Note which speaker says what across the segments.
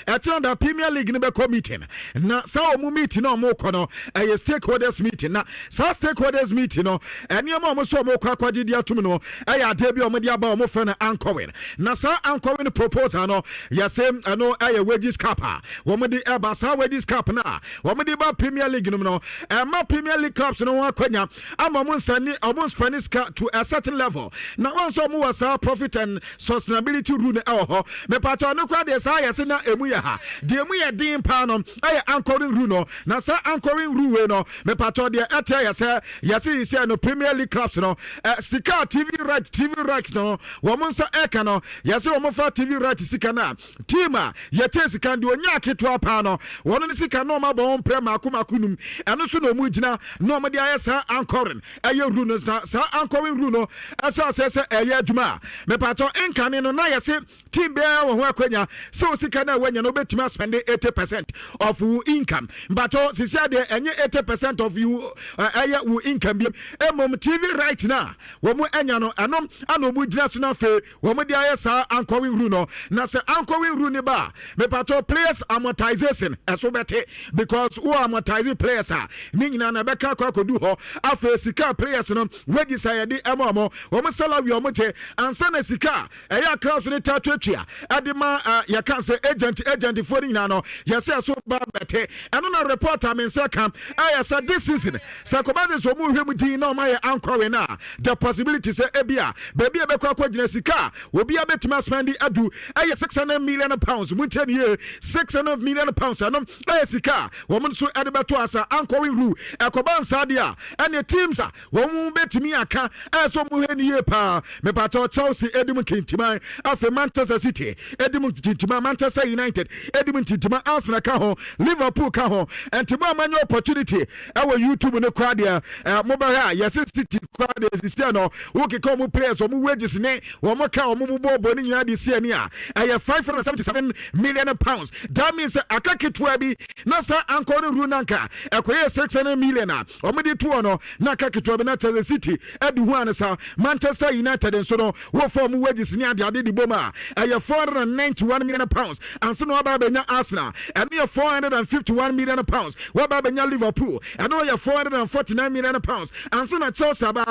Speaker 1: Ɛkyɛn da Premier League no bɛkɔ meeting, na saa wɔn meeting na wɔn kɔ no ɛyɛ stakeholders meeting. Na saa stakeholders meeting no, nneɛma a wɔn nso wɔn kɔ akɔgye di atum no ɛyɛ adeɛ bi a wɔn de aba, wɔn fɛ no anchoring. Na saa anchoring proposal no, yɛsɛ ɛno ɛyɛ wages cap a wɔn de ɛba. Saa wages cap na wɔn de ba Premier League no mu no, ɛma Premier League clubs no ho akɔnya ama wɔn nsani wɔn nspani sika to a certain level. Na wɔn nso wɔn wɔ saa profit and sustainability rule no ɛwɔ hɔ. Mepatɔ no kora deɛ, saa yɛsɛ na emu yɛ ha deɛ, emu yɛ den paa no ɛyɛ anchoring rule no. Na saa anchoring rule wei no, mepatɔ deɛ ɛteɛ yɛ sɛ yɛsɛ yi sɛ no Premier League clubs no sika TV right no wɔn nsa ɛka no, yɛsɛ wɔn fa TV right sika no a, team a yɛte sika deɛ onya aketewa paa no, wɔn ne sika na wɔn abɔ wɔn mpɛ mako mako num. Ɛno nso na wɔn gyina na wɔn de ayɛ saa anchoring ɛyɛ rule no. Saa anchoring rule no ɛsɛ asɛ sɛ ɛyɛ adwuma a, mepatɔ nkane no na yɛsɛ team biara wɔ ho akwanya sɛ o sika no a wanya no, wobɛtumi aspend 80% of wo income. Mpatɔ sisi adeɛ, ɛnyɛ 80% of you ɛyɛ wo income bi. Mmom TV right na wɔn anya no, ɛno ana wɔn gyina so no, afei wɔn de ayɛ saa anchoring rule no. Na sɛ anchoring rule ni ba a, mepatɔ players amortization ɛso bɛte, because wo amortize players a, ne nyinaa na ɛbɛka akɔ akɔdu hɔ. Afei sika players no wages a yɛde ɛma wɔn salary a wɔn gye ansa na sika ɛyɛ clubs ne ta tuatua ɛde ma yɛka sɛ agentfoɔ no nyinaa no, yɛsɛ ɛso ba bɛte. Ɛno na report a me nsa ka ɛyɛ sɛ this season, sɛ kɔba de sɛ ɔmu hwɛ mu din na ɔma yɛ anchoring a, the possibility sɛ ebi a baabi a ɛbɛkɔ akɔgyina, sika a obi a bɛtumi aspend adu ɛyɛ £600 million. Mu nkyɛn yie, £600 million. Ɛno ɛyɛ sika a wɔn nso ɛde bɛto asa anchoring rule. Ɛkɔba nsa deɛ a, ɛne teams a wɔn bɛtumi aka ɛyɛ sɛ wɔn hwɛ ne yie paa. Mepatɔ Chelsea edi mu nkintiman, afei Manchester City edi mu ntintiman, Manchester United edi mu ntintiman, Arsenal ka ho, Liverpool ka ho. Nti mo a mo anya opportunity ɛwɔ YouTube ne kora deɛ, mobɛhwɛ a, yɛsɛ City kora deɛ, sisi no wokeka wɔn players, wɔn wages ne wɔn ka wɔn bobɔ bɔ ne nyinaa de si ani a, ɛyɛ £577 million. That means sɛ aka ketewa bi na saa anchoring rule nanka ɛkɔyɛ 600 million a wɔn de toɔ no, na aka ketewa bi na kyerɛ City ɛde hu anisa. Manchester United nso no, wɔfa wɔn wages ne adeade de bom a, ɛyɛ £491 million ansa na wɔaba abɛnya Arsenal. Ɛno yɛ £451 million. Wɔaba abɛnya Liverpool, ɛno yɛ £449 million ansa na Chelsea aba.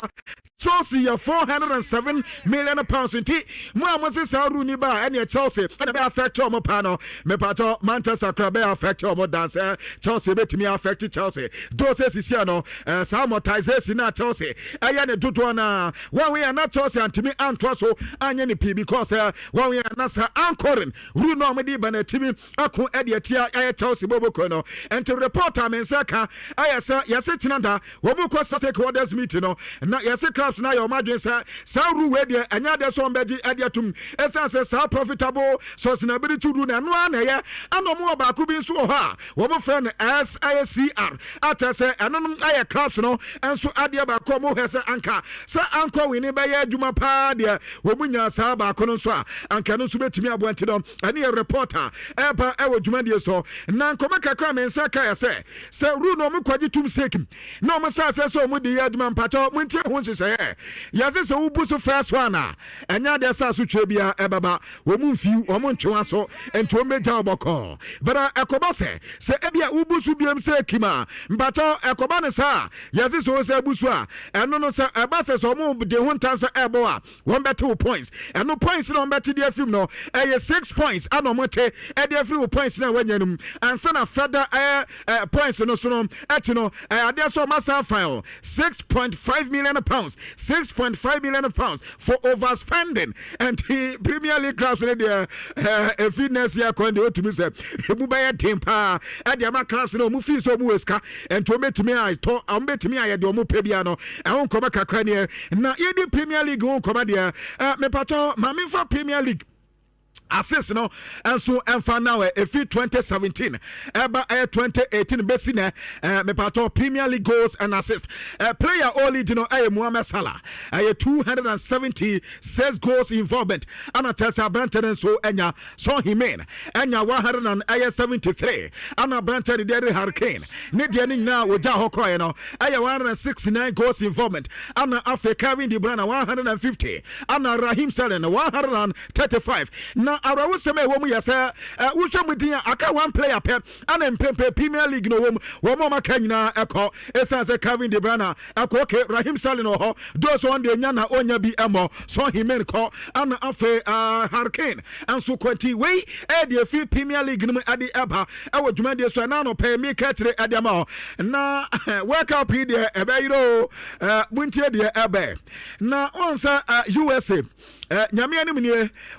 Speaker 1: Chelsea yɛ £407 million. Nti mo a mo se saa rule ni ba a, ɛneɛ Chelsea ɛna bɛyɛ affect ɔmo paa no, mepatɔ Manchester kora bɛyɛ affect ɔmo dan sɛ Chelsea bɛtumi affect Chelsea do sɛ sisia no saa amortization na Chelsea ɛyɛ ne dodoɔ na wɔn yɛ na Chelsea antumi antoa so anyɛ ne pii, because wɔn yɛ na saa anchoring rule no a wɔde ba n'akyimi ako ɛde atia ɛyɛ Chelsea bɔbɔkɔ no. Nti report a me nsa ka ɛyɛ sɛ yɛsɛ kyena da wɔn mu kɔ stakeholders meeting no, na yɛsɛ clubs na yɛ wɔn adwene sɛ saa rule wei deɛ, ɛnyɛ adeɛ sɛ wɔn bɛgye ɛde atum, ɛsiane sɛ saa profitable sustainability rule na ɛno ara na ɛyɛ. Ɛna wɔn wɔ baako bi nso wɔ hɔ a wɔn frɛ no SICR, akyɛ sɛ ɛno no ayɛ clubs no nso adeɛ baako a wɔn hwɛ sɛ anka sɛ ankɔ wini bɛyɛ adwuma paa deɛ, wɔn nya saa baako no nso a, anka no nso bɛtumi aboa. Nti no ɛne yɛ report a ɛba ɛwɔ dwumadie so. Na nkɔmɔ kakra me nsa ka yɛ sɛ rule no ɔmo kɔgye tum sekim na ɔmo sa sɛ ɔmo de yɛ adwuma. Mpakyɛw, mo ntie ho nhyehyɛeɛ. Yɛsɛ sɛ wobu so first one a, ɛnyɛ adeɛ sɛ asotwe biara ɛbɛba. Wɔn mu mfiw wɔn ntwe so nti wɔn bɛgya ɔbɔkɔɔ bɛrɛ. Ɛkɔba sɛ ebi a wobu so biem sɛ kim a, mpakyɛw, ɛkɔba ne saa, yɛsɛ sɛ wɔn sɛ bu so a, ɛno no sɛ ɛba sɛ ɔmo de ho ntan sɛ ɛbɔ a, wɔn bɛte wo points. Ɛno points na wɔn bɛte de afim no ɛyɛ 6 points ana wɔn te ɛde afiri wo points na wɔanya no mu ansa na further ɛyɛ points no so no. Ɛte no ɛyɛ adeɛ sɛ wɔn asan fine £6.5 million, £6.5 million for overspending. And Premier League clubs no deɛ, efi next year kwan deɛ, otumi sɛ emu bɛyɛ den paa ɛde ama clubs no. Wɔn fi sɛ wɔn wɔ sika nti wɔn bɛtumi atɔ, wɔn bɛtumi ayɛ deɛ wɔn pɛ bia no. Ɛho nkɔmɔ kakra neɛ na yɛdi Premier League ho nkɔmɔ deɛ. Mepatɔ maame nfa Premier League assist no nso ɛmfa now. Ɛfi 2017 ɛba ɛyɛ 2018 bɛsi nɛ, mepatɔ Premier League goals and assist, player ɔlead no ɛyɛ Mohamed Salah, ɛyɛ 276 goals involvement. Ana kyerɛ sɛ aberante no nso ɛnya Son Heung-min ɛnya 173, ana aberante no deɛ de Harry Kane ne deɛ no nyinaa wɔgya hɔ kɔɛ no ɛyɛ 169 goals involvement, ana afei Kevin De Bruyne 150, ana Raheem Sterling 135. Na Na awerɛhosɛm a ɛwɔ mu yɛ sɛ wohwɛ mu din a, aka one player pɛ ana mpempe Premier League no wɔ mu. Wɔn a wɔaka nyinaa ɛkɔ ɛsiane sɛ Kevin De Bruyne ɛkɔ, okay, Raheem Sterling wɔ hɔ, those wɔn deɛ nya na ɔnya bi ɛmmɔ, Son Heung-min kɔ, ana afei Harry Kane nso kɔ. Nti wei ɛyɛ deɛ fi Premier League no mu ɛde ɛba ɛwɔ dwumadie so ɛna anɔpɛ meka akyire ɛde ama hɔ. Na World Cup yi deɛ, ɛbɛyerɛ o. Montie deɛ ɛbɛ na wɔn sɛ USA, Nyame anim nie,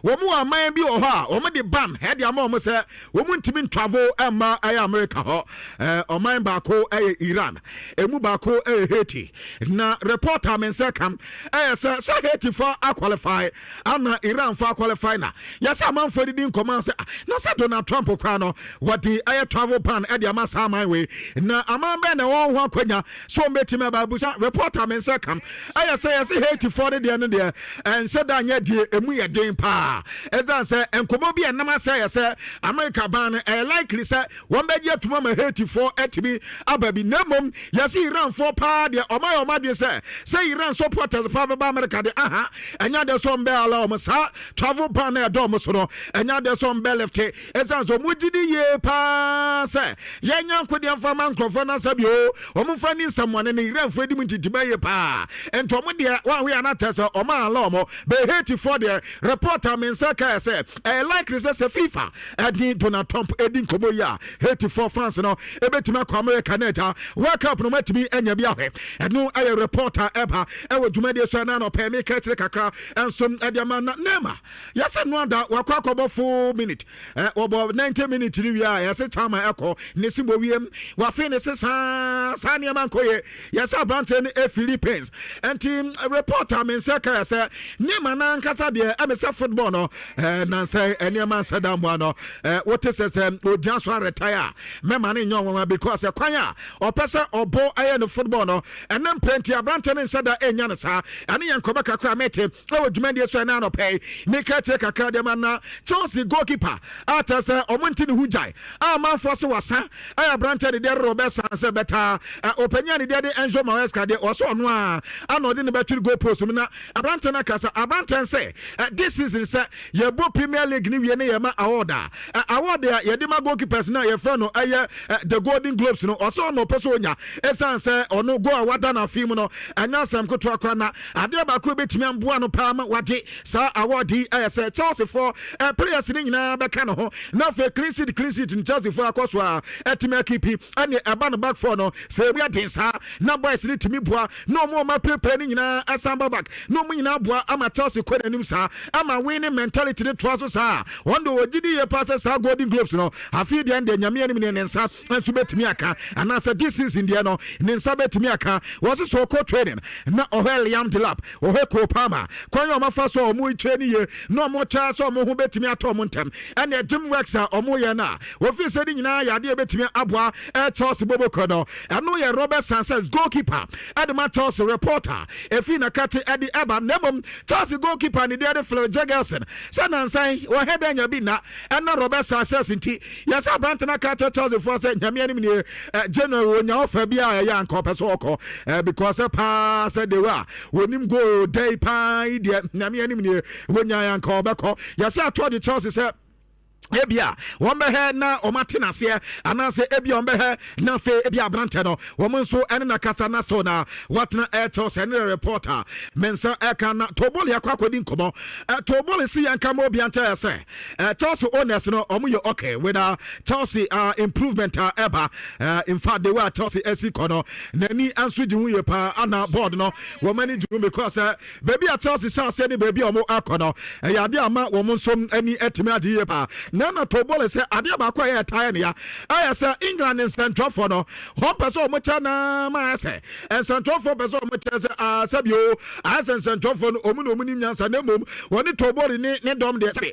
Speaker 1: wɔn wɔ aman bi wɔ hɔ a wɔn de ban ɛde ama wɔn sɛ wɔn ntumi ntravel ɛmma ɛyɛ America hɔ. Ɔman baako ɛyɛ Iran, emu baako ɛyɛ Haiti. Na reporter me nsa kam ɛyɛ sɛ Haiti fa aqualify ana Iran fa qualify, na yɛsɛ amanfoɔ didi nkɔmɔ sɛ na sɛ Donald Trump koraa no wɔde ɛyɛ travel ban ɛde ama saa aman wei, na aman bɛn na wɔn ho akɔnya so wɔn bɛtumi aba abusa? Reporter me nsa kam ɛyɛ sɛ yɛsɛ Haiti foɔ no deɛ no deɛ ɛnhyɛ da nyɛ deɛ emu yɛ den paa, ɛsan sɛ nkɔmɔ bi ɛnam asɛ yɛ sɛ America ban no ɛyɛ likely sɛ wɔn bɛgye atum ama Haiti foɔ ɛtumi aba bi. Na mmom yɛsɛ Iran foɔ paa deɛ, ɔma yɛ ɔma adwene sɛ Iran supporters paa bɛba America de aha, ɛnyɛ adeɛ sɛ ɔmo bɛ ala ɔmo saa travel ban na ɛdɔ ɔmo so no, ɛnyɛ adeɛ sɛ ɔmo bɛ lift, ɛsan sɛ ɔmo gyi di yie paa sɛ yɛnya nkodeɛ mfa ma nkurɔfoɔ no asɛ bio ɔmo fa ni nsɛmmoane no Iranfoɔ adi mu ntintima yie paa. Nti ɔmo deɛ wɔahoyɛ anakyɛ sɛ ɔmo ala ɔmo bɛ. Haiti foɔ deɛ, reporter me nsa kae sɛ ɛyɛ likely sɛ FIFA ɛne Donald Trump ɛdi nkɔmmɔ yi a, Haiti foɔ fans no ɛbɛtumi akɔ America na agya World Cup no matumi anya bi ahwɛ. Ɛno ɛyɛ reporter ɛba ɛwɔ dwumadie so ɛna anɔpɛ meka kyerɛ kakra nso ɛde ama. Na Neymar, yɛsɛ no ada wakɔ akɔbɔ full minute, wɔbɔ 90 minute no wie a, yɛsɛ chama ɛkɔ ne si bɔ wiem wafe ne se saa saa nneɛma nkɔ yɛ. Yɛsɛ aberanteɛ no Philippines. Nti reporter me nsa kae sɛ Neymar n'ankasa deɛ ɛmɛ sɛ football no nansɛ nneɛma nsɛ da mmoa no. Wote sɛ ogyina so aretire a, mɛma ne nyɛ ɔnwanwa, because kwan a ɔpɛ sɛ ɔbɔ ɛyɛ no football no ɛne mprɛnti aberanteɛ no nhyɛ da ɛnya no saa. Ɛne yɛn nkɔmɔ kakra mete ɛwɔ dwumadie so ɛna anɔpɛ yi meka kyerɛ kakra deɛ ma. Na Chelsea goalkeeper a kyerɛ sɛ ɔmo nte ne ho gyae a amanfoɔ se wasa ɛyɛ aberanteɛ de deɛ Robert Sanchez bɛtaa ɔpanyin a ne deɛ de Enzo Maresca deɛ, ɔsɛ ɔno a ana ɔde ne bɛtwere goal post mu. Na aberanteɛ no akasa, aberanteɛ sɛ this season sɛ yɛbɔ Premier League ne wie ne yɛma award a award a yɛde ma goalkeepers no a yɛfrɛ no ɛyɛ the Golden Globes no, ɔsɛ ɔno ɔpɛ sɛ ɔnya, ɛsiane sɛ ɔno goal a wada no afei mu no ɛnyɛ asɛm ketewa koraa. Na adeɛ baako bɛtumi amboa no paa ma wagye saa award yi ɛyɛ sɛ Chelsea foɔ players no nyinaa bɛka ne ho, na afei clean sheet no Chelsea foɔ akɔ so a ɛtumi akeep. Ɛne ɛba no back four no sɛ ebi aden saa na boys no tumi boa na ɔmo ɔmo apirapira no nyinaa ɛsan ba back na ɔmo nyinaa boa ama Chelsea kɔ n'anim saa ama winning mentality no toa so saa, wɔn de wɔgye di yie paa sɛ saa Golden Globes no afei deɛ Nyame anim ne ne nsa nso bɛtumi aka, anaasɛ this season deɛ no ne nsa bɛtumi aka. Wɔn nso so ɔkɔ training na ɔhwɛ Liam Delap, ɔhwɛ Cole Palmer, kwan yɛ ɔmafa so a ɔmo train yie na ɔmo kyɛ sɛ ɔmo ho bɛtumi atɔ ɔmo ntɛm, ɛne gym works a ɔmo yɛ no a wɔfiri sɛ ne nyinaa yɛ adeɛ bɛtumi aboa Chelsea bobokɔ no. Ɛno yɛ Robert Sanchez, goalkeeper ɛde ma Chelsea, reporter efi nakate ɛde ɛba. Na mmom Chelsea goalkeeper ne deɛ de Phil Jurgensen sɛ nansan wɔhɛ dɛ nya bi na ɛna Robert Sanchez nti yɛsɛ aberante no aka kyerɛ Chelsea foɔ sɛ Nyame anim nie, January wɔnya ɔfa bi a ɛyɛ anka ɔpɛ sɛ ɔkɔ, because paa sɛ de a wɔnim goal dɛi paa yi deɛ, Nyame anim nie, wɔnya anka ɔbɛkɔ. Yɛsɛ atoɔ de Chelsea sɛ ebia wɔn bɛhɛ na wɔn ate n'aseɛ, anaasɛ ebia wɔn bɛhɛ na afei ebia aberantɛ no wɔn nso ɛne na kasa na so na watena ɛkyɛw sɛ ɛne reporter mɛnsa ɛka. Na Todd Boehly akɔ akɔdi nkɔmɔ. Todd Boehly si yɛn kama obi ankyɛ sɛ Chelsea owners no wɔn yɛ okay with Chelsea improvement a ɛba. In fact, the way a Chelsea ɛsi kɔ no, n'ani nso gye ho yie paa, ana board no wɔn ani gye ho, because baabi a Chelsea hyɛ aseɛ ne baabi a wɔn akɔ no ɛyɛ adeɛ ama wɔn nso ani atumi agye yie paa. Na Todd Boehly sɛ adeɛ baako a ɛyɛ ɛtaeɛ ne ya ɛyɛ sɛ England nsɛntwerɛfoɔ no wɔn pɛ sɛ wɔn kyɛ naa ma ayɛ sɛ nsɛntwerɛfoɔ pɛ sɛ wɔn kyɛ sɛ aa sɛbi o ayɛ sɛ nsɛntwerɛfoɔ no wɔn na wɔn nim nyansa, na mmom wɔne Todd Boehly ne dɔm deɛ sɛbi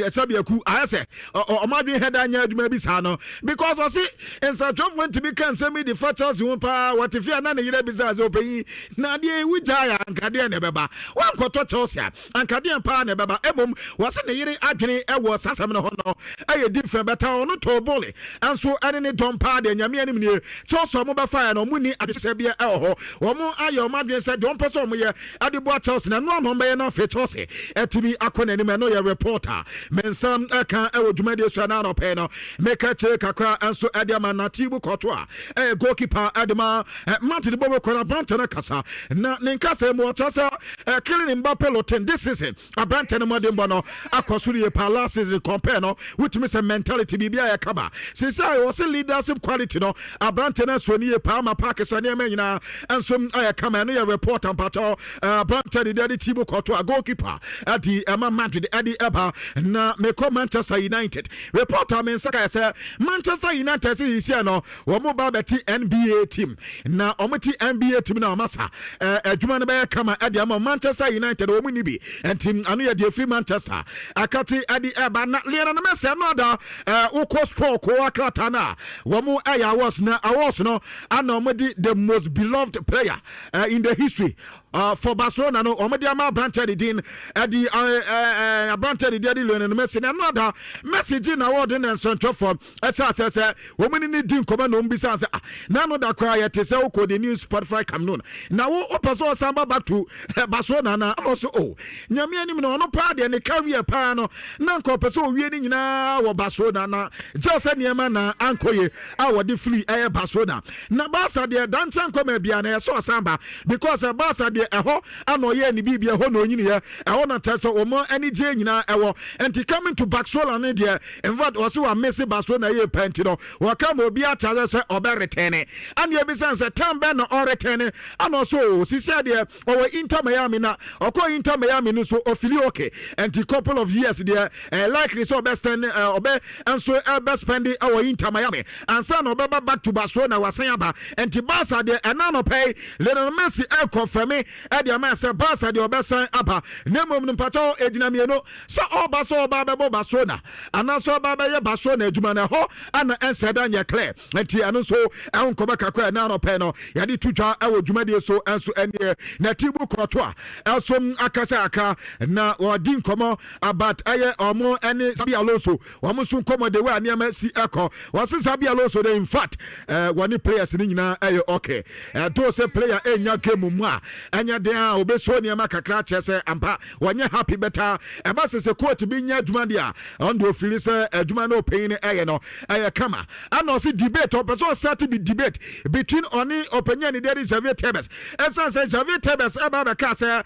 Speaker 1: sɛbi aku ayɛ sɛ ɔmo adwene hɛ da nyɛ adwuma bi saa no, because ɔsi nsɛntwerɛfoɔ ntumi ka nsɛm yi de fa Chelsea ho paa. Wɔte fie a na ne yere bisa sɛ, ɔpanyin na adeɛ ewu gya yɛ ankadeɛ na ɛbɛba wankɔtɔ Chelsea a, ankadeɛ paa na ɛbɛba? Emom wɔsi ne yere adwene ɛwɔ sasɛm no ho no. no ɛyɛ different, but ɔno tɔɔ bɔɔle nso ɛne ne dɔm paa deɛ. Nyame anim nie, Chelsea ɔmo bɛfa yɛ no, ɔmo ni adehyehyɛ bi ɛwɔ hɔ. Wɔn ayɛ ɔmo adwene sɛ deɛ ɔmpɛ sɛ ɔmo yɛ ɛde boa Chelsea na ɛno ano ɔmo bɛyɛ no. Afei Chelsea ɛtumi akɔ n'anim. Ɛno yɛ report a me nsɛm ɛka ɛwɔ dwumadie so. Ɛna anɔpɛ no meka kyerɛ kakra nso ɛde ama na Thibaut Courtois a ɛyɛ goalkeeper ɛde ma Madrid bɔ bɔkɔ no, aberante no kasa na ne nkasa mu ɔkyerɛ sɛ Kylian Mbappe Lottin this season, aberante no mmɔden bɔ no akɔ so yie paa. Last season compare no, wotumi sɛ mentality biribi a yɛkaba sisi a wɔsɛ leadership quality no, aberante no asuo no yie paa ma park so nneɛma nyinaa nso ayɛ kama. Ɛno yɛ report ampakyɛw aberante de de Thibaut Courtois, goalkeeper ɛde ɛma Madrid ɛde ɛba. Na mekɔ Manchester United report a me nsa ka sɛ Manchester United sɛ yisia no wɔn ba bɛte NBA team, na wɔn te NBA team na wɔn asa adwuma no bɛyɛ kama ɛde ama Manchester United. Wɔn ni bi nti ano yɛ deɛ firi Manchester akate ɛde ɛba. Na Lionel Messi ɛno ada wokɔ sport kɔ akrataa no a wɔn ɛyɛ awards, na awards no ana wɔn de the most beloved player in the history for Barcelona no, wɔn de ama aberanteɛ de din ɛde aberanteɛ de din ɛde Lionel Messi. Na ɛno ada Messi gye na award na nsɛntwerɛfoɔ ɛsɛ asɛ sɛ wɔn ni ne di nkɔmɔ na wɔn bisa sɛ, ah, n'ano da koraa yɛte sɛ wokɔ the new Spotify Camp Nou na wo wopɛ sɛ ɔsan ba back to Barcelona, na ɛna ɔso, oh, Nyame anim na ɔno paa deɛ ne career paa no na nka ɔpɛ sɛ owie ne nyinaa wɔ Barcelona, na gye sɛ nneɛma na ankɔ yie a wɔde firi ɛyɛ Barcelona. Na Barca deɛ dankyɛn nkɔmɔ bia na ɛsɛ ɔsan ba, because Barca deɛ ɛhɔ ana ɔyɛ ne biribi, ɛhɔ na onyiniɛ, ɛhɔ na kyerɛ sɛ wɔn ani gye nyinaa ɛwɔ. Nti coming to Barcelona ne deɛ, in fact, ɔsi wa miss Barcelona yie pɛ. Nti no wɔka ma obi akyerɛ sɛ ɔbɛ return, ɛna ebi sɛ time bɛn na ɔreturn, ɛna ɔso o sisi deɛ ɔwɔ Inter Miami, na ɔkɔ Inter Miami no so ɔfeel okay. Nti couple of years deɛ likely sɛ ɔbɛ stand ɔbɛ nso ɛbɛ spend ɛwɔ Inter Miami ansa na ɔbɛba back to Barcelona, wasan aba. Nti Barca deɛ, ɛna nɔpɛ yi Lionel Messi ɛkɔ fɛmi ɛde ama sɛ Barca deɛ ɔbɛsan aba, na mmom no mpakyɛw egyina mmienu sɛ ɔba sɛ ɔba bɛbɔ Barcelona anaasɛ ɔba bɛyɛ Barcelona adwuma no, ɛhɔ ana ɛnsɛ da nyɛ clear. Nti ɛno nso ɛho nkɔmɔ kakra ɛna anɔpɛ no yɛde to dwa ɛwɔ dwumadie so ɛnso ɛneɛ. Na Thibaut Courtois ɛso akasa akra na wɔdi nkɔmɔ about ɛyɛ ɔmo ɛne Xabi Alonso, wɔn nso nkɔmɔ de wɔ a nneɛma si ɛkɔ. Wɔsi Xabi Alonso de, in fact, wɔne players no nyinaa ɛyɛ okay. Ɛdo sɛ player ɛnya game mu a ɛnyɛ den a obɛsuo nneɛma kakra kyerɛ sɛ ampa wɔnyɛ happy better. Ɛba sɛ coach bi nyɛ adwuma deɛ a, ɔno deɛ ɔfeel sɛ adwuma no ɔpanyin no ɛyɛ no ɛyɛ kama. Ɛna ɔsi debate, ɔpɛ sɛ ɔstart bi debate between ɔne ɔpanyin a ne deɛ de Javier Tebas, ɛsan sɛ Javier Tebas ɛba abɛka sɛ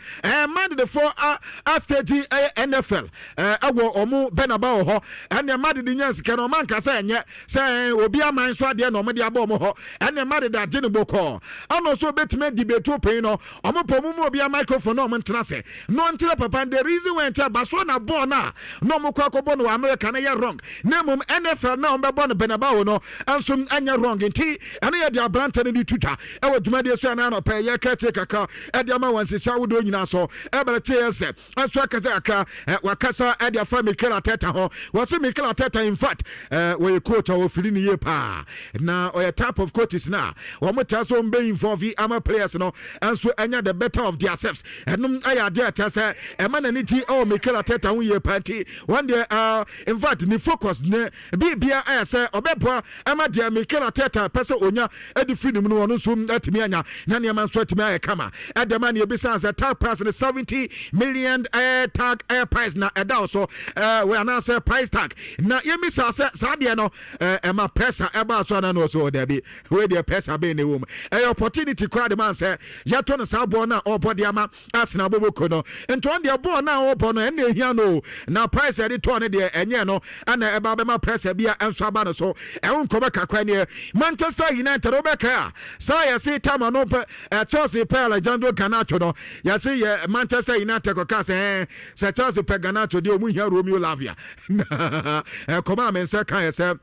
Speaker 1: Madridfoɔ a astage ɛyɛ NFL ɛwɔ ɔmo Bernabeu wɔ hɔ, ɛnna Madrid nya sika no, ɔmo ankasa ɛnyɛ sɛ obi aman so adeɛ na ɔmo de abɔ ɔmo hɔ, ɛnna Madrid agye ne bɔkɔɔ. Ɛna ɔso obetumi debate ɔpanyin no, ɔmo pɔ ɔmo mu obi a microphone na ɔmo ntena sɛ na ɔnkyerɛ papa the reason why nkyɛn Barcelona bɔɔl na ɔmo kɔ akɔbɔ no wɔ America no yɛ wrong, na mmom NFL na ɔmo bɛbɔ no Bernabeu no nso ɛnyɛ wrong. Nti ɛno yɛ de aberante no de tutwa ɛwɔ dwumadie so. Ɛna anɔpɛ yɛka kyerɛ kakra ɛde ama wɔn nhyehyɛ ahodoɔ nyinaa so. Ɛbɛrɛ kyerɛ sɛ ɛnso akasa kakra, wakasa ɛde afa Mikel Arteta ho. Wɔsi Mikel Arteta, in fact, wɔyɛ coach a wɔfeel ne yie paa, na ɔyɛ type of coaches na wɔn taa so wɔn bɛ involve ama players no ɛnso ɛnya the better of their selves. Ɛnom ɛyɛ adeɛ a ɛkyɛ sɛ ɛma n'ani gye ɛwɔ Mikel Arteta ho yie paa. Nti wɔn deɛ, in fact, ne focus ne biribia ɛyɛ sɛ ɔbɛboa ɛma deɛ Mikel Arteta pɛ sɛ onya ɛde firi ne mu no, ɔno nso atumi anya na nneɛma nso atumi ayɛ kama ɛde ma ne. Ebisa sɛ tag price no 70 million ɛɛ tag ɛɛ price na ɛda wo so wɔ anaasɛ price tag, na yɛmisa sɛ saa deɛ no ɛma pressure ɛbaa so ana? Na ɔso ɔdabi, wei deɛ pressure bɛn na ɛwɔ mu? Ɛyɛ opportunity koraa de ma sɛ yɛtɔ no saa bɔɔl no a ɔbɔ de ama Arsenal bɔbɔko no. Nti ɔn deɛ bɔɔl no a ɔbɔ no ɛnna ehia no, na price yɛde tɔɔ no deɛ ɛnyɛ no ɛna ɛba bɛma pressure bi a ɛnso aba no so. Ɛho nkɔmɔ kakra neɛ Manchester United wobɛkae a saa yɛse time ano pɛ Chelsea pɛ Alejandro Garnacho no, yɛse yɛ Manchester United kɔka sɛ sɛ Chelsea pɛ Garnacho deɛ, ɔmu hia Romeo Lavia. Ɛkɔmɔ a me nsa ka yɛ sɛ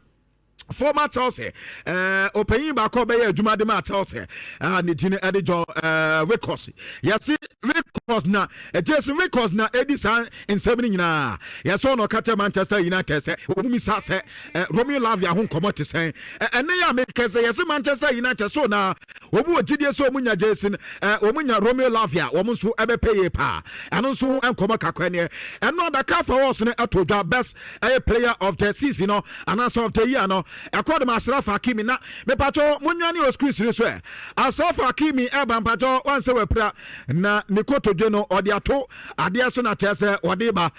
Speaker 1: former Chelsea ɔpanyin baako a ɔbɛyɛ adwuma de ma Chelsea ne din ɛde John Wilcox. Yɛsi Wilcox na Jason Wilcox na edi saa nsɛm no nyinaa. Yɛsɛ ɔna ɔka kyerɛ Manchester United sɛ ɔmu mi sa sɛ Romeo Lavia ho nkɔmɔ te sɛn. Ɛnɛ yɛ a meka sɛ yɛsi Manchester United so na Wɔn wɔ gyidie sɛ wɔn nya Jason, wɔn nya Romeo Lavia, wɔn nso ɛbɛpɛ yie paa. Ɛno nso ho nkɔmɔ kakra neɛ. Ɛno ada CAF Awards no ɛto dwa, best ɛyɛ player of the season no anaasɛ of the year no, ɛkɔ de ma Ashraf Hakimi. Na mepatɔ mo nwane wɔ screens no so ɛ. Ashraf Hakimi ɛba, mpatɔ wansɛ wapira na ne kotodwe no ɔde ato adeɛ so na kyerɛ sɛ ɔde ba.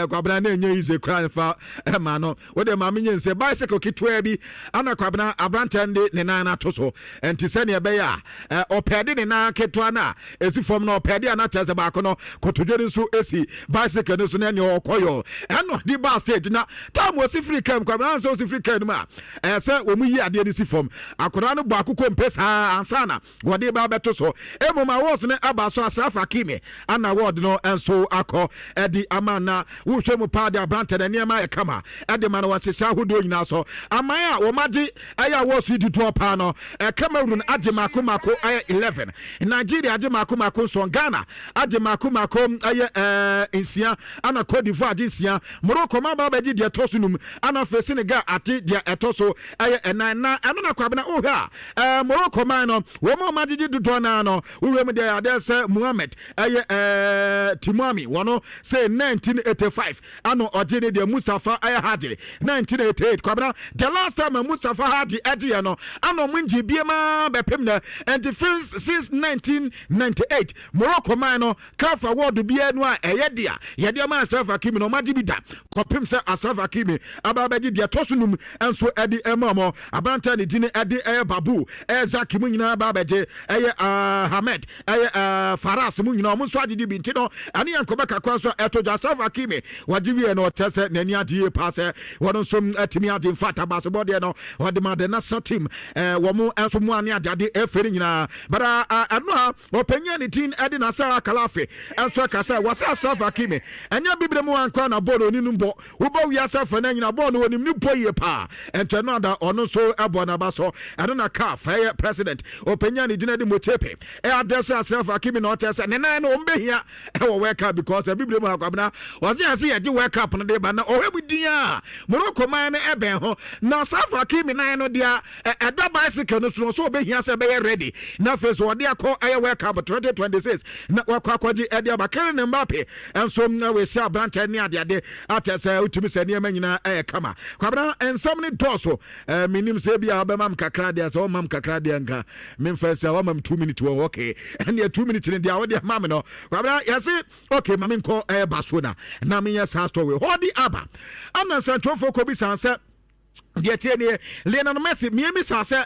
Speaker 1: Kwabena, na ɛnyɛ easy koraa mfa ɛma no. Wode maame nye nsɛ bicycle ketewa bi ana Kwabena, aberanteɛ no de ne nan no ato so, nti sɛnea ɛbɛyɛ a ɔpɛ de ne nan ketewa no a ɛsi fam no, ɔpɛ de a na kyerɛ sɛ baako no kotodwe no nso esi bicycle no so na ɛnea ɔkɔ yɔ ɛno de ba stage. Na time ɔsi firi kaa mu, Kwabena, ansɛ ɔsi firi kaa no mu a, ɛyɛ sɛ wɔn yi adeɛ no si fam, akwadaa no bɔ akokɔ mpe saa ansa na wɔde ba abɛto so. Mmom awards no aba so, Ashraf Hakimi ana award no nso akɔ ɛde ama. Na wohwɛ mu paa de, aberantɛ no nneɛma ayɛ kama ɛde ma no wɔ nhyehyɛ ahodoɔ nyinaa so. Aman a wɔn agye ɛyɛ awards yi dodoɔ paa no, Cameroon agye mako mako ɛyɛ 11, Nigeria agye mako mako 7, Ghana agye mako mako ɛyɛ 6, ana Cote d'Ivoire agye 6, Morocco ma aba abɛgye deɛ ɛtɔ so 5, ana afei Senegal ate deɛ ɛtɔ so ɛyɛ 4. Na ɛno na Kwabena, wohwɛ a, Morocco man no, wɔn a wɔn agyegye dodoɔ naa no, wohwɛ mu deɛ adeɛ sɛ Muhammed ɛyɛ Timami, wɔn sɛ 1985 ano ɔgye ne deɛ. Mustapha ɛyɛ Haji, 1988. Kwabena, the last time a Mustapha Haji ɛgye yɛ no, ano ɔmo ngye bie maa bɛpem nɛ. Nti since 1998, Morocco man no, CAF award biara nu a ɛyɛ deɛ yɛde ama Ashraf Hakimi no, ɔmo agye bi da kɔpem sɛ Ashraf Hakimi aba abɛgye deɛ ɛtɔ so 5 nso ɛde ɛma ɔmo. Aberante a ne din ɛde ɛyɛ Babu ɛyɛ Zaki mu nyinaa aba abɛgye, ɛyɛ Hamed ɛyɛ Faras mu nyinaa, ɔmo nso agyegye bi. Nti no ɛne yɛn nkɔmɔ kakra nso ɛto dwa. Ashraf Hakimi wagye wie no, ɔkyerɛ sɛ n'ani agye yie paa sɛ wɔn nso atumi agye. Mfata baasebɔ deɛ no, ɔde ma the national team, wɔn nso mu ane adeade ɛfɛ no nyinaa. But ɛno a ɔpanyin a ne din ɛde Nasser Kalafi nso ɛka sɛ wɔsɛ Ashraf Hakimi ɛnyɛ bibire mu ankora na bɔɔl oni no bɔ, wobɔ wiase afa no nyina, bɔɔl no onim ne bɔ yie paa. Ɛnti ɛno ada ɔno nso ɛbɔ n'aba so. Ɛno na CAF ɛyɛ president, ɔpanyin a ne din ɛde Motsepe, ɛyɛ adeɛ sɛ Ashraf Hakimi na ɔkyerɛ sɛ ne nan no ɔmbɛhia ɛwɔ World Cup, because ɛbibire mu akwabena ɔse ase yɛgye World Cup no de ba na ɔhwɛ mu din a Morocco man no ɛbɛn ho na Ashraf Hakimi nan no deɛ ɛda bicycle no so no so ɔbɛhia sɛ ɛbɛyɛ ready na afei so ɔde akɔ ɛyɛ World Cup 2026 na wakɔ akɔgye ɛde aba. Kylian Mbappe nso wɔasi aberanteɛ ne adeade atɛ sɛ wotumi sɛ nneɛma nyinaa ɛyɛ kama. Kwabena, nsɛm no dɔɔso. Menim sɛ bi a wobɛma m kakra deɛ, sɛ woma m kakra deɛ nka memfa sɛ wama m 2 minutes wɔ. Okay, ɛneɛ 2 minutes no deɛ wode ama me no, Kwabena, yɛse okay, ma menkɔ ɛyɛ Barcelona na menyɛ saa story hɔ aba. Ana nsɛntwerɛfoɔ kɔbi sɛ deɛ tie neɛ Lionel Messi mmiemi saa sɛ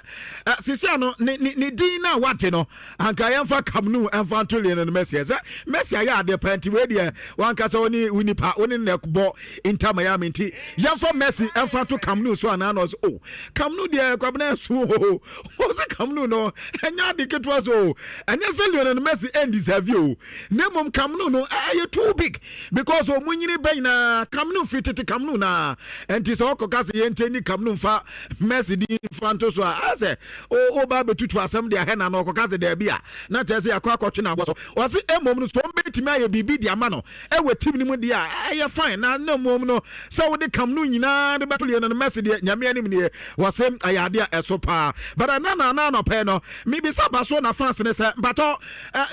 Speaker 1: sisi ano ne din na wate no, anka yɛmfa Camp Nou ɛmfa nto Lionel Messi. Ɛsɛ Messi ayɛ adeɛ paa, nti wei deɛ wankasa wɔne wo nipa wo ne ne bɔ Inter Miami, nti yɛmfa Messi ɛmfa nto Camp Nou so anaa? Na ɔsɛ oh, Camp Nou deɛ, Kwabena, ɛso o. Ɔsɛ Camp Nou no ɛnyɛ ade ketewa so o. Ɛnyɛ sɛ Lionel Messi ɛndeserve o, na mmom Camp Nou no ɛyɛ too big because ɔmo nyini bɛ nyinaa Camp Nou, firi tete Camp Nou naa. Nti sɛ ɔkɔka sɛ yɛnkyɛn ni Camp Nou mfa Messi din fa nto so a, asɛ ɔba bɛtutu asɛm de ahɛ na no ɔkɔka sɛ daabi a, na kyerɛ sɛ yɛakɔ akɔtwe no abɔ so. Ɔse mmom no, sɛ ɔmbɛtumi ayɛ biribi de ama no ɛwɔ team no mu deɛ a, ɛyɛ fine, na mmom no sɛ wode Camp Nou nyinaa de bɛto Lionel Messi deɛ, Nyame anim deɛ, wɔse ɛyɛ adeɛ a ɛso paa. But ɛna na anɔpɛ no mebisa ba so na fans ne sɛ mpatɔ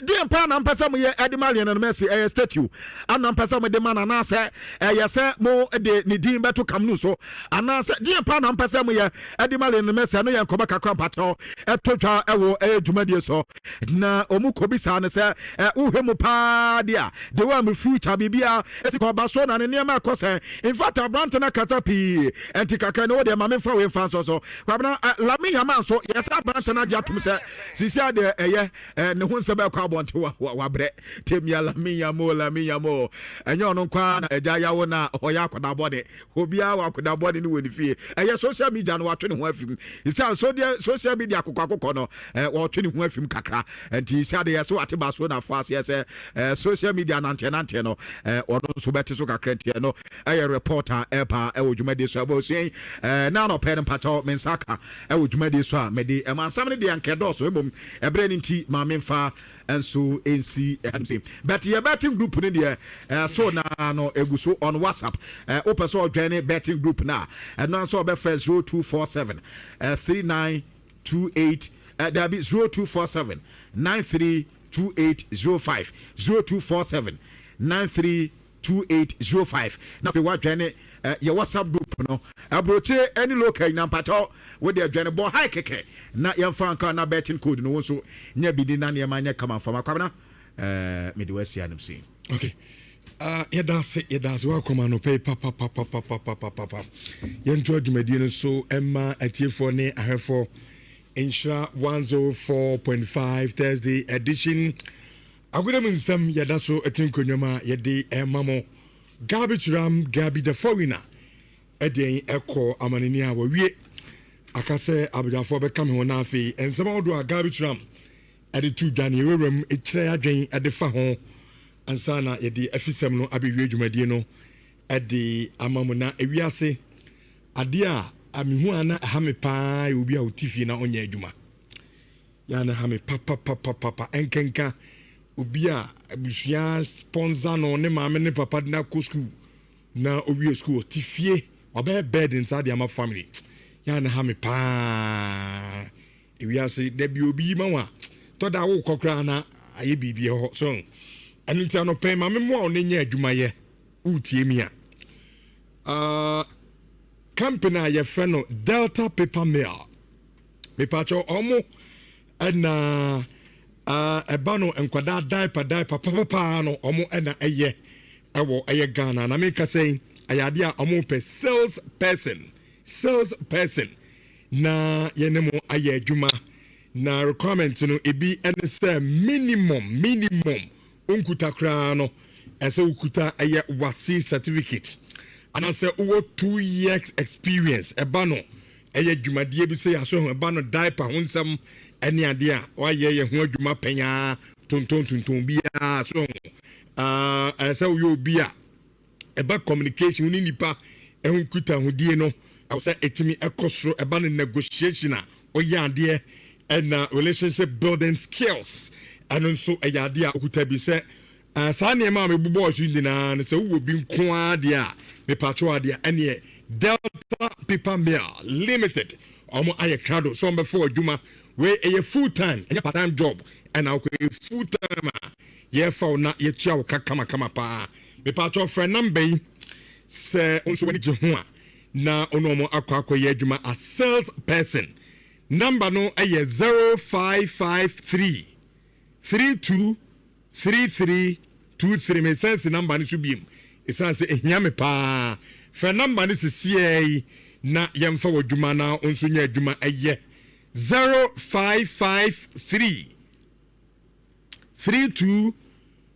Speaker 1: deɛ paa na mpɛ sɛ moyɛ ɛde ma Lionel Messi? Ɛyɛ statue ana mpɛ sɛ mode ma no, anaasɛ ɛyɛ sɛ mo de ne din bɛto Camp Nou so, anaasɛ deɛ paa na mpɛ sɛ moyɛ ɛde ma Lionel Messi? Ɛno yɛ nkɔmɔ kakra mpakyɛw ɛto dwa ɛwɔ ɛyɛ dwumadie so. Na ɔmu kɔbi saa no sɛ wohwɛ mu paa deɛ a, de wɔ mu future biribia ɛsi kɔ ɔba so na ne nneɛma ɛkɔ sɛn. In fact, aberante no akasa pii, ɛnti kakra ne wodeɛ ma memfa wei mfa nso so. Kwabena, Lamine Yamal nso, yɛsɛ aberante no agye atom sɛ sisi adeɛ ɛyɛ ne ho nsɛm ɛkɔ abɔnte, wabrɛ temia Lamine Yamal. Lamine Yamal ɛnyɛ ɔno nkwa na agya yawo na ɔyɛ akɔda bɔne. Obiara wɔ akɔda bɔne ne wɔ ne fie. Ɛyɛ social media no, watwe ne ho afim sɛ social media akokɔ akokɔ no, wɔtwe ne ho afim kakra. Nti sɛ adeɛ sɛ wate ba so na fo aseɛ sɛ social media nanteɛ nanteɛ no, ɔno nso bɛte so kakra. Ntiɛ no ɛyɛ report a ɛpa ɛwɔ dwumadie so ɛbɔ osua yi na anɔpɛ no mpakyɛw me nsa ka ɛwɔ dwumadie so a mede ɛma nsɛm no deɛ nkɛ dɔɔso. Mmom ɛberɛ no nti ma memfa nso nsi ɛm but yɛ betting group no deɛ, so na no egu so on WhatsApp. Wopɛ sɛ ɔdwɛn ne betting group na ɛno nso ɔbɛfrɛ 0247 39 28. Dabi, 0247 932805, 0247 932805. Na afei woadwɛne yɛ WhatsApp group no, aburokyire ne local nyina. Mpakyɛw, wode adwane bɔ hi kɛkɛ na yɛmfa nka na betting code no, wo nso nya bi di na nneɛma nyɛ kama mfama. Kwabena, mede wasia nom sei.
Speaker 2: Okay. Yɛda ase, yɛda ase wakɔma anɔpa yi papapapapapapapa. Yɛnto adwumadie no so ɛma atiefoɔ ne ahwɛfoɔ. Nhyira 104.5 Thursday edition, agodam nsɛm, yɛda so ɛte nkonnwam a yɛde ɛma mo. Gabi Turam, Gabi the foreigner, ɛdeɛn ɛkɔ amanani a wɔwie aka sɛ abadwafoɔ bɛka me ho. Na afei nsɛm ahodoɔ a Gabi Turam ɛde to dwa ne yɛwurawura mu, ɛkyerɛ adwen ɛde fa ho ansa na yɛde afisɛm no abɛwie dwumadie no ɛde ama mu. Na ewiase adeɛ a amehu a na ɛha me paa yɛ obi a ɔte fie na ɔnyɛ adwuma. Yɛa na ha me papapapapa, ɛnkenka obi a abusua sponsor no, ne maame ne papa de no akɔ school na owie school, ɔte fie, wabɛyɛ burden saa de ama family. Yɛa na ha me paa. Ewiase dabi, obi yi ma wa tɔda wokɔ koraa na ayɛ biribi hɔ so. Ɛno nti anɔpɛn maame mmoa wo ne nyɛ adwumayɛ. Wotie mi a, company a yɛfrɛ no Delta Paper Mill, mepakyɛw, ɔmo ɛna ɛba no nkwadaa diaper, diaper papapaa no, ɔmo ɛna ɛyɛ ɛwɔ ɛyɛ Ghana. Na meka sɛ ɛyɛ adeɛ a ɔmo pɛ sales person, sales person na yɛne mo ayɛ adwuma. Na requirement no ebi ɛne sɛ minimum nkuta koraa no, ɛsɛ wokuta ɛyɛ WASSCE certificate anaasɛ wowɔ 2 years experience. Ɛba no ɛyɛ dwumadie bi sɛ yɛaso ho, ɛba no diaper ho nsɛm ɛne adeɛ a wayɛ yɛ ho adwuma pɛnyaa tonton tonton biara so ho. Ɛsɛ sɛ woyɛ obi a ɛba communication, wo ne nipa ɛho nkutahodie no ɛwɔ sɛ ɛtumi ɛkɔ soro. Ɛba no negotiation a ɔyɛ adeɛ, ɛna relationship building skills, ɛno nso ɛyɛ adeɛ a okuta bi. Sɛ saa nneɛma a mebobɔɔ so nyinaa no, sɛ wowɔ bi nko ara deɛ a, mepatwo adeɛ, ɛneɛ Delta Paper Mill Limited, ɔmo ayɛ krado so ɔmbɛfo adwuma. Wei ɛyɛ full time, ɛnyɛ part time job, ɛna wokɔ ɛyɛ full time a yɛfa wo na yɛtua wo ka kamakama paa. Mepatwo, frɛ number yi sɛ wo nso w'ani gye ho a na ɔne ɔmo akɔ akɔyɛ adwuma a sales person. Number no ɛyɛ 0553 32 3323. Mesan si number no so biem ɛsiane sɛ ɛhia me paa. Fɛ number no sesiɛ yi na yɛmfa wɔ adwuma na wo nso nyɛ adwuma. Ɛyɛ 0553 32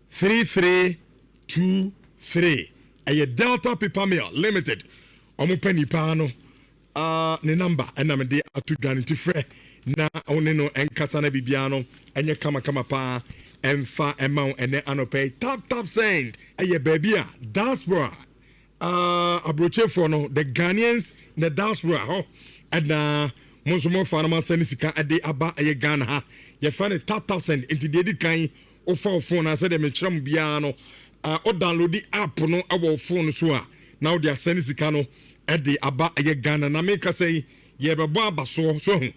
Speaker 2: 3323. Ɛyɛ Delta Paper Mill Limited, ɔmo pɛ nipa no ne number ɛna mede ato dwa no. Nti frɛ na wo ne no ɛnkasa na biribiara no ɛnyɛ kamakama paa ɛmfa ɛma wo. Ɛnɛ anɔpɛ yi, Tap Tap Send ɛyɛ baabi a diaspora, aburokyefoɔ no, the Ghanaians in the diaspora hɔ, ɛna mo nso mofa no masɛ sika ɛde aba ɛyɛ Ghana ha. Yɛfrɛ no Tap Tap Send. Nti deɛ ɛdi kan, wofa wo phone a, sɛdeɛ mekyerɛ mo biara no, wo download app no ɛwɔ wo phone so a, na wode asɛne sika no ɛde aba ɛyɛ Ghana. Na meka sɛ yi, yɛbɛbɔ aba soɔ so ho,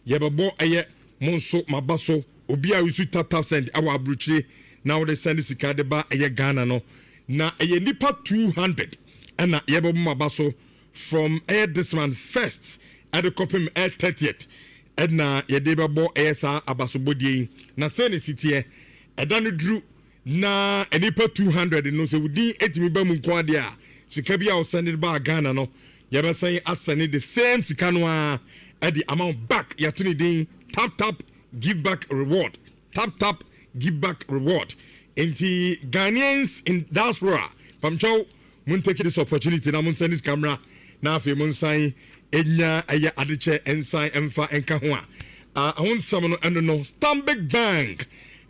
Speaker 2: yɛbɛbɔ ɛyɛ mo nso maba so. Obi a wosu Tap Tap Send ɛwɔ aburokyire na wode sɛne sika de ba ɛyɛ Ghana no, na ɛyɛ nipa 200 ɛna yɛbɛbɔ maba so from ɛyɛ this month 1st ɛde kɔpem ɛyɛ 30th, ɛna yɛde bɛbɔ ɛyɛ saa abasobɔdie yi. Na sɛ ne si teɛ, ɛda no duru na nipa 200 no, sɛ wodin etumi ba mu nko adeɛ a, sika bi a wɔsɛne ba Ghana no, yɛbɛsɛn asɛne the same sika no a ɛde ama wo back. Yɛato ne din Tap Tap Give Back Reward, Tap Tap Give Back Reward. Nti Ghanaians in diaspora, pamkyɛw, mon take this opportunity na mon send this camera na afei mon nsan enya ɛyɛ adekyɛ nsan mfa nka ho a ho nsɛm no. Ɛno no, Stanbic Bank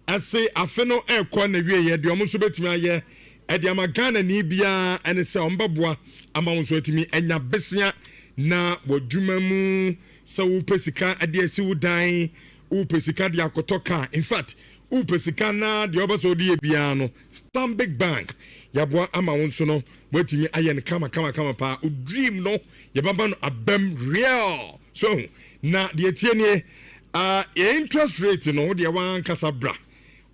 Speaker 2: ɛse afe no ɛrekɔ na wie yɛ deɛ, ɔmo nso bɛtumi ayɛ ɛde ama Ghana ni biara ɛne sɛ ɔmo bɛboa ama wɔn nso atumi anya besia na w'adwuma mu. Sɛ wopɛ sika ɛde asi wo dan, wopɛ sika de akɔtɔ car, in fact wopɛ sika na deɛ ɔbɛ sɛ ɔde yɛ biara no, Stanbic Bank yɛaboa ama wo nso no woatumi ayɛ no kama kama kama paa. O dream no, yɛbɛba no abam real so. Na deɛ tie nie, Yɛ interest rate no, wo deɛ wankasa bra,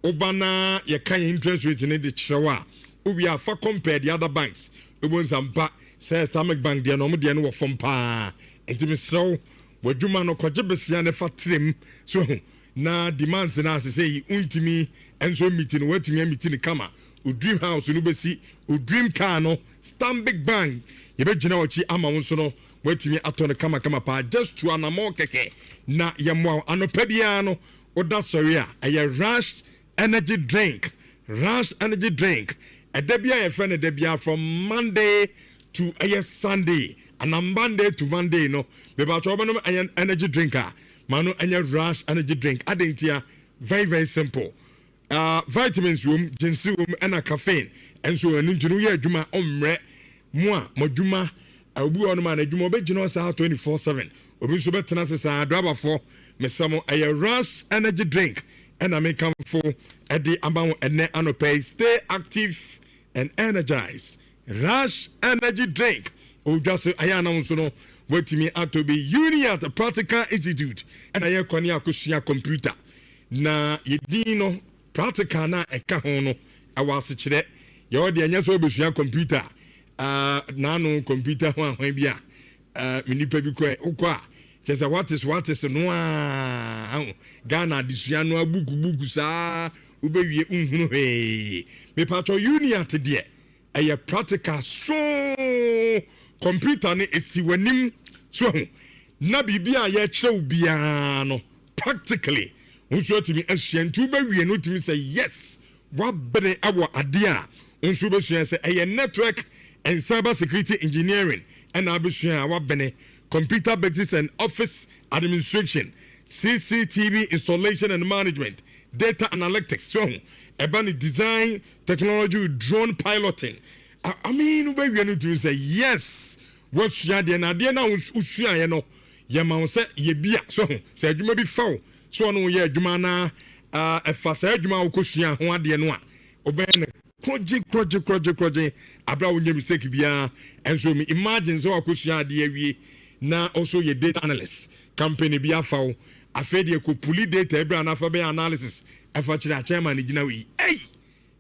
Speaker 2: woba na yɛka yɛ interest rate no de kyerɛ wo a, wowie a, fa compare the other banks, wobɛhu sɛ mpa sɛ Stanbic Bank deɛ no, ɔmo deɛ no wɔ fam paa. Nti mesrɛ wo, w'adwuma no, kɔgye besia ne fa tirem so ho na demands no ase sɛ yi wontumi nso meet no, woatumi ameet no kama. O dream house no bɛsi, o dream car no, Stanbic Bank yɛbɛgyina wɔkyi ama wo nso no, woatumi atɔ no kamakama paa. Just to anammɔ kɛkɛ na yɛmmoa wo. Anɔpa biara no, woda sɔre a, ɛyɛ Rush Energy Drink. Rush Energy Drink, ɛda bi a yɛfrɛ no da biara from Monday to ɛyɛ Sunday ana Monday to Monday no, mebatɔ wɔbɛnom ɛyɛ energy drink a, ma no ɛnyɛ Rush Energy Drink. Ade ntia? Very very simple. Vitamins wom, ginseng wom, ɛna caffeine ɛnso. Ɛno nti no, woyɛ adwuma ɔmmerɛ mo a mo adwuma, obi wɔ hɔnom a n'adwuma ɔbɛgyina hɔ saa 24/7, obi nso bɛtena ase saa. Adrabafoɔ, mesɛ mo, ɛyɛ Rush Energy Drink ɛna mekamfo ɛde ama wo ɛnɛ anɔpɛ yi. Stay active and energized. Rush Energy Drink odwa so, ɛyɛ anam nso no, watumi atɔ bi. Uniat Practical Institute ɛna yɛ kɔne akosua computer na yɛdin no practical na ɛka ho no ɛwɔ asekyerɛ. Yɛwɔ deɛ ɛnyɛ sɛ wobɛsua computer naano computer ho ahwan bi a me nipa bi kɔ, wokɔ a, kyerɛ sɛ what is no a Ghana adesua no abuku buku saa, wobɛwie nhunu hwee. Mepatɔ Uniat deɛ, ɛyɛ practical so computer no esi w'anim so ho na biribi a yɛkyerɛ wo biara no, practically nso atumi asua. Nti wobɛwie no, wotumi sɛ yes, wabene awɔ adeɛ a nso wobɛsua sɛ ɛyɛ network and cyber security engineering ɛna abɛsua a, wabene. Computer basics and office administration, CCTV installation and management, data analytics so ho ɛba ne design technology, drone piloting. I mean, wobɛwie no, tumi sɛ yes, wasua adeɛ na adeɛ no a wosuaeɛ no, yɛma wo sɛ yɛbi a so ho sɛ adwuma bi fa wo so, ɔno woyɛ adwuma anaa ɛfa saa adwuma a wokɔsua ho adeɛ no a, wobɛyɛ no korɔgye korɔgye korɔgye korɔgye abere a wonyɛ mistake biara. Ɛnso mi imagine sɛ wakɔsua adeɛ awie na also yɛ data analyst, company bi afa wo, afei deɛ kɔ pull data ebere anafa bɛyɛ analysis ɛfa kyerɛ akyɛn ma ne gyina wo yi, ɛy,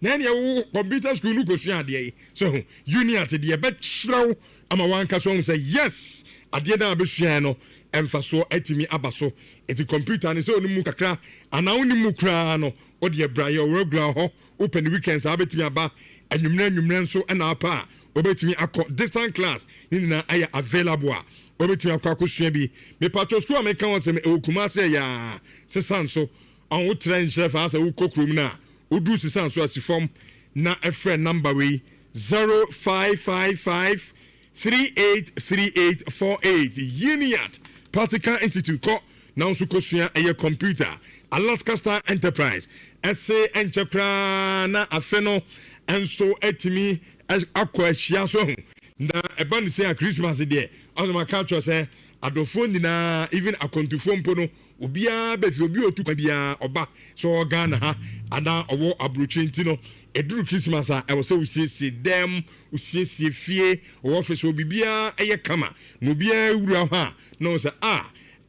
Speaker 2: na ɛneɛ wo computer school no kɔsua adeɛ yi so ho. Uniat deɛ, ɛbɛkyerɛ wo ama wankasa ɔhu sɛ yes, adeɛ no a bɛsua no, ɛmfasoɔ atumi aba so. Ɛti computer no, sɛ ɔno mu kakra anaa wonim mu koraa no, wode abrayɛ ɔwuragura hɔ. Wopɛ ne weekends a, wobɛtumi aba anwummerɛ anwummerɛ nso ɛna apa a, wobɛtumi akɔ distant class ne nyinaa ayɛ available a, wobɛtumi akɔ akɔsua bi. Mepatwɔ, school a meka wɔ sɛm, ɛwɔ Kumase, ɛyɛ a sesa nso ɔn wotrɛ nhyerɛ fa sɛ wokɔ kurom no a, woduru sesa nso asi fam na ɛfrɛ number wei, 0555 383848. Uniat Practical Institute, kɔ na nso kɔsua ɛyɛ computer. Alaska Star Enterprise ɛse ɛnkyɛ koraa na afe no nso atumi akɔ ahyia so ho na ɛba ne sɛ a Christmas deɛ, ɔsɛ aka kyerɛ sɛ adɔfoɔ nyinaa, even akwantufoɔ mpo no, obiara bɛfi obi otu kwan biara ɔba sɛ ɔwɔ Ghana ha anaa ɔwɔ aburokyire. Nti no, ɛduru Christmas a, ɛwɔ sɛ wosiesie dɛm, wosiesie fie, ɔwɔ office wɔ biribiara ɛyɛ kama na obiara wura hɔ a, na ɔsɛ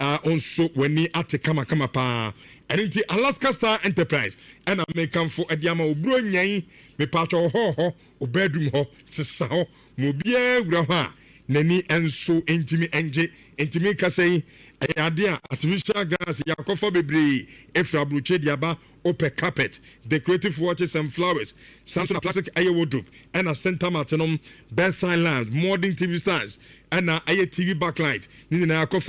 Speaker 2: a nso w'ani ate kamakama paa. Ɛno nti Alaska Star Enterprise ɛna mekamfo ɛde ama oburo nyan. Mepatwɛ hɔ hɔ, o bedroom hɔ, sesa hɔ ma obiara wura hɔ a, n'ani nso ntumi ngye. Ntumi kasa yi, ɛyɛ adeɛ a artificial grass yɛakɔfa bebree efiri aburokye de aba. Wopɛ carpet, decorative watches and flowers, saa nso na plastic ɛyɛ wardrobe ɛna center mat nom, bedside lamps, modern TV stands ɛna ɛyɛ TV backlight ne nyinaa akɔfa.